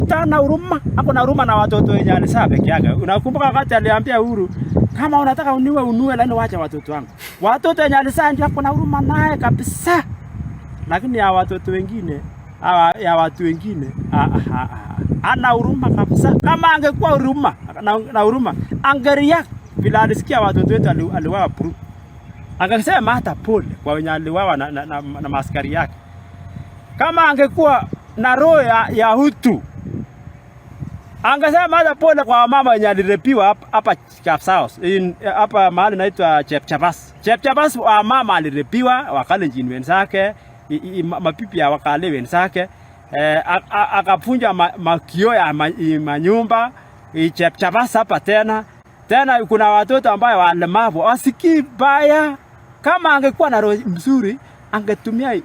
Ruto ana huruma, ako na huruma na watoto wenye alizaa peke yake. Unakumbuka wakati aliambia Uhuru, "Kama unataka uniue, uniue, lakini wacha watoto wangu." Watoto wenye alizaa ndio ako na huruma naye kabisa. Lakini ya watoto wengine, hawa ya watu wengine, ah, ah, ah, ah, ana huruma kabisa. Kama angekuwa huruma na huruma, angereact vile alisikia watoto wetu aliwawa Puru. Angesema hata pole kwa wenye aliwawa na maaskari yake. Kama angekuwa na roho ya utu, angesema hata pole kwa wamama wenye alirepiwa hapa Kapsaos, hapa mahali naitwa Chepchabas. Chepchabas wamama alirepiwa, Wakalenjin wenzake, mapipi ya Wakale wenzake, akavunja makio ya manyumba Chepchabas hapa tena. Tena kuna watoto ambayo walemavu wasikii baya. Kama angekuwa na roho mzuri, angetumia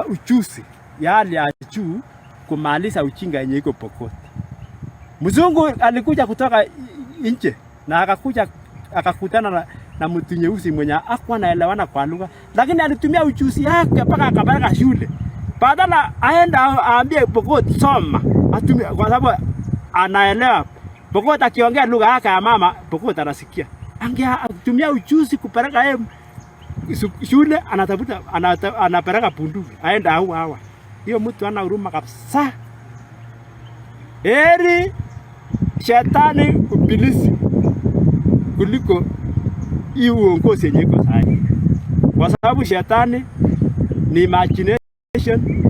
ujuzi ya hali ya juu kumaliza ujinga yenye iko Pokot. Mzungu alikuja kutoka nje na akakuja akakutana na mtu nyeusi mwenye hakuwa anaelewana kwa lugha, lakini alitumia ujuzi yake mpaka akapeleka shule. Badala aenda aambie Pokot soma, atumie kwa sababu anaelewa. Pokot akiongea lugha yake ya mama, Pokot anasikia. Angetumia ujuzi kupeleka yeye shule, anatafuta anapeleka bunduki aenda au hawa. Hiyo mtu ana huruma kabisa. Heri shetani ibilisi kuliko hii uongozi yenye iko sasa, kwa sababu shetani ni imagination.